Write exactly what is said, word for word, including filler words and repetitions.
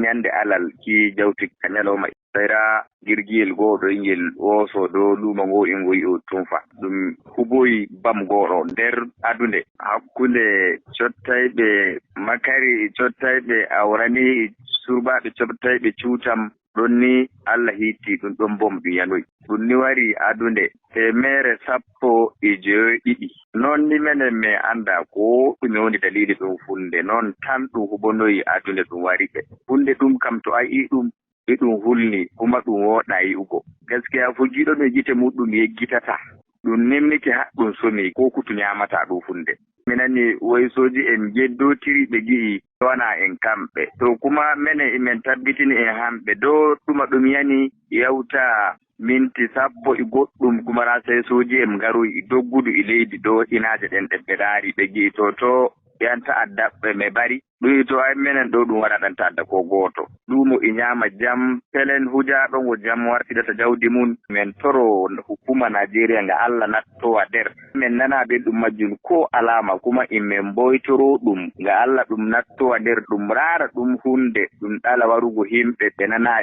Ñande alal ki jawti ka ñalawma. Ɓeyra girgiyel goo ɗo ingel ooso dow luumo ngoo ingo yi'o tunfa. Ɗum huboyi bam goo ɗo nder adunde. Hakkunde cottayɓe makari, cottayɓe awrani, surbaaɓe cottayɓe cuutam. Ɗon ni Allah hiitti ɗum ɗon bom ɗum yanoyi. Ɗum ni wari adunde teemeere sappo e joweeɗiɗi. Noon ni menen min anndaa ko ɗume woni daliili ɗum funde. Noon tan ɗum hubonoyi adunde ɗum wari ɓe. Funde ɗum kam to a yi'i ɗum, iɗum hulni, kuma ɗum wooɗaa yi'ugo. Gaskiya fo giɗo no gite muɗum yeggitata. Ɗum nimnike haɗɗum somi ko kutu ñaamata ɗum funde. Mi nani woy sooji en njeddootiri ɓe gi'i wana en kamɓe. To kuma menen imen tabbitini en hamɓe do ɗuma ɗum yani yawta minti sappo e goɗɗum kuma ra sey sooji en ngaroy e doggudu e leydi do inaaje ɗen ɗe ɓe daari ɓe gi'i to to yan ta'adda ɓe me bari. Ɗum to ay menen ɗo ɗum waɗa ɗan ta'adda ko gooto. Ɗumo e ñaama jam pelen hujaaɗo ngo jam wartidata jawdi mum. Men toro hukuma Najeriya nga Allah nattowa nder. Men nana belɗum majjum ko alaama kuma in men mboytoro ɗum nga Allah ɗum nattowa nder ɗum raara ɗum hunde ɗum ɗala warugo himɓe ɓe nana